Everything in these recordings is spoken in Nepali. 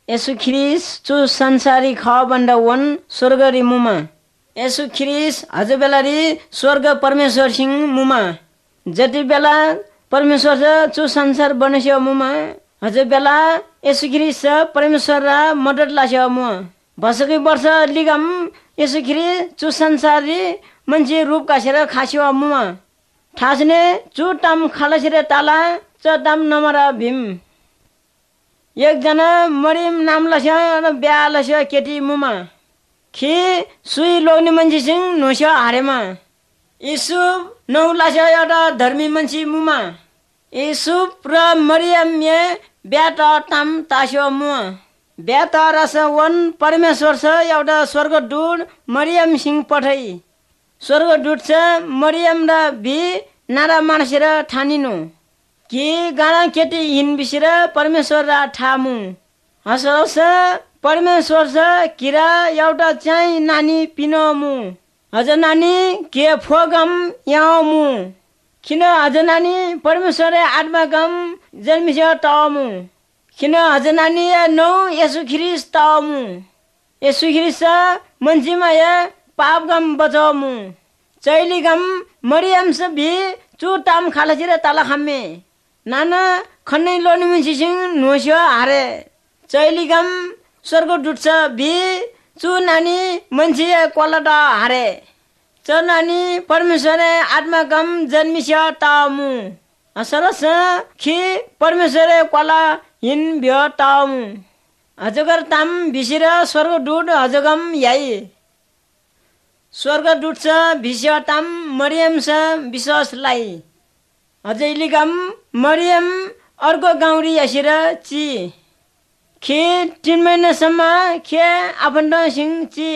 यसु ख्रिस चु संसारी ख बन्ड वन स्वर्ग रि मुमा यसु ख्रिस हज बेला रि स्वर्ग परमेश्वर सिंह मुमा जति बेला परमेश्वर चु संसार बनेस्यो मुमा हज बेला यसु ख्रिस परमेश्वर रा मदत लास्यो मुमा भसकै वर्ष लिगम यसु ख्रिस चु संसार रि मान्छे रूप कासेर खास्यो मुमा ठास्ने चु टाम खालसेर ताला च टाम नमरा भीम एकजना मरियम नाम लस्यो र बिहा लस्यो केटी मुमा खि सुई लोग्ने मान्छेसिङ नोस्यो हारेमा युसुफ नौ लास्यो एउटा धर्मी मान्छे मुमा युसुफ र मरियम ये बिहा त टाम तास्यो मुमा बिहा त रस वन परमेश्वर छ एउटा स्वर्गदूत मरियम सिंह पठाई स्वर्गदूत छ मरियम र भी नारा मानसेर ठानिनु कि गाना केटी हिन बिसेर परमेश्वर रा ठामु हसरस परमेश्वर छ किरा एउटा चाहिँ नानी पिनमु हज नानी के फोगम यामु किन हज नानी परमेश्वर आत्मागम जन्मिस्यो तमु किन हज नानी नौ यसु ख्रिस तमु यसु ख्रिस मन्छेमा पापगम बचमु चैलिगम मरियम से भी चु टाम खालसिर ताला खामे नाना खन्नै लोनी मन्छेसिङ नोस्यो हारे चैलिगम स्वर्गदूत छ भी चु नानी मन्छे कोलटा हारे च नानी परमेश्वर आत्मागम जन्मिस्यो तामु असरस खि परमेश्वर कोला हिन भ्यो तामु अजगर ताम भिसिर स्वर्गदूत अजगम याई स्वर्गदूत छ भिस्यो ताम मरियम छ विश्वास लाई अजैलिगम मरियम अर्को गाउँरी यसिर ची खे 3 महिनासम्म खे आफन्त सिंह ची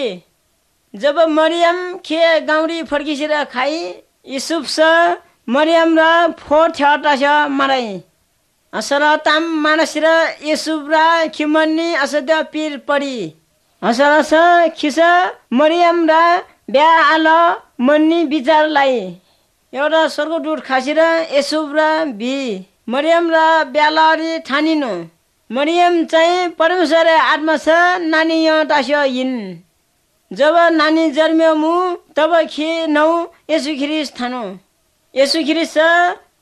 जब मरियम खे गाउँरी फर्किसेर खाई युसुफ छ मरियम र फोर थ्याटा छ माराई असर ताम मानसिर युसुफ र खिमन्नी असद पीर पडी असर छ खिस मरियम र बिहा आल मन्नी विचारलाई एउटा स्वर्गदूत खासेर युसुफ र भी मरियम र बिहालरी ठानिनु मरियम चाहिँ परमेश्वर आत्मा छ नानी यहाँ टास्यो हिन जब नानी जन्मियो मु तब खे नौ यसु ख्रिस थानो यसु ख्रिस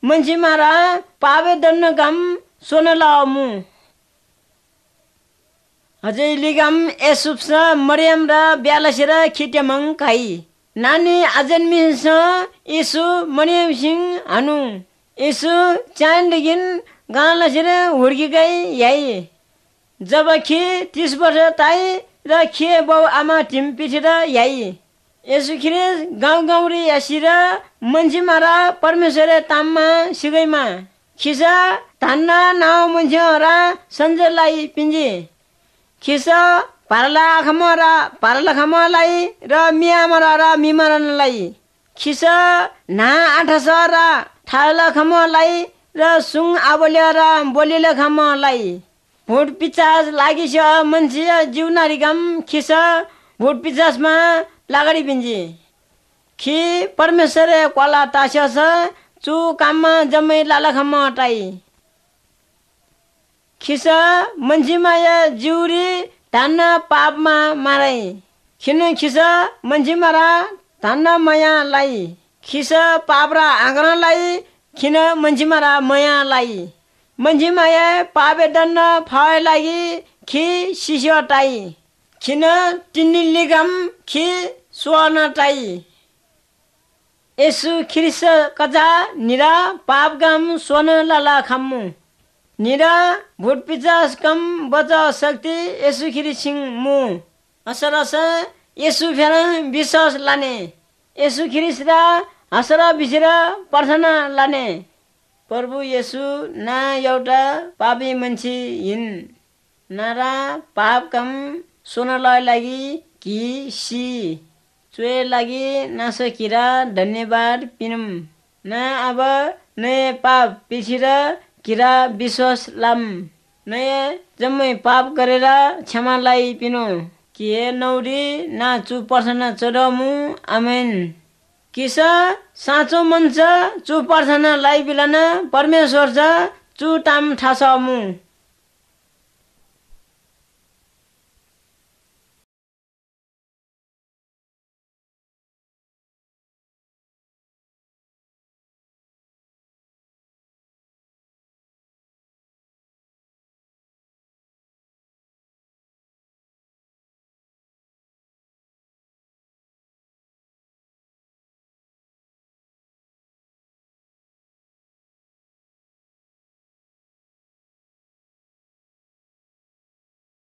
मान्छे मारा पावे दन्न गम सोन लामु अझै लिगम युसुफ छ मरियम र बिहालसेर खिटेमङ खाई नानी आजन्मिस यसु मरियम सिंह हानु यसु चाँडदेखिन गाँलासेर हुर्किकै याई जब खे 30 वर्ष ताई र खे बाउ आमा टिम पिठेर याई यसु ख्रिस गाउँ गाउँरी यासिर मान्छे मारा परमेश्वर ताममा सिगैमा खिसा धान्ना नाउ मान्छे हरा सञ्जलाई पिन्जी खिसा पारला खमलाई र मियामरा र मिमरनलाई खिसा ना आठस र थाला खमलाई र सुङ आबोले र बोलिले खमलाई भोट पिचास लागिस मान्छे जिउनारी गम खिसा भोट पिचासमा लागडी पिन्जी खि परमेश्वर कोला तास्यस चु काममा जम्मै लाला खम हटाई खिसा मान्छेमा जिउरी धान्न पापमा माराई खिन खिस मान्छे मारा धान्न मया लाई खिस पाप र आँगनलाई खिन मान्छे मारा मया लाई मान्छे माया पापे दन्न फय लागि खि सिस्यो टाई खिन तिन्नी लिगम खि स्वर्ण टाई यसु ख्रिस कजा निरा पाप गम स्वर्ण लाला खम्मु निरा भूत पिचास कम बचा शक्ति यसु ख्रिसिङ मु असरस यसु फेर विश्वास लाने यसु ख्रिस र हसरा बिसेर प्रार्थना लाने प्रभु यसु ना एउटा पापी मान्छे हिन नारा पाप कम सोनलाई लागि कि सी चुए लागि नासो किरा धन्यवाद पिनम ना अब नयाँ पाप पिछिर किरा विश्वास लाम नयाँ जम्मै पाप गरेर क्षमालाई पिनो कि नौरी ना चु प्रार्थना चढाउनु आमेन किस साँचो मन छ चु प्रार्थना लाई बिलन परमेश्वर छ चु टाम ठासमु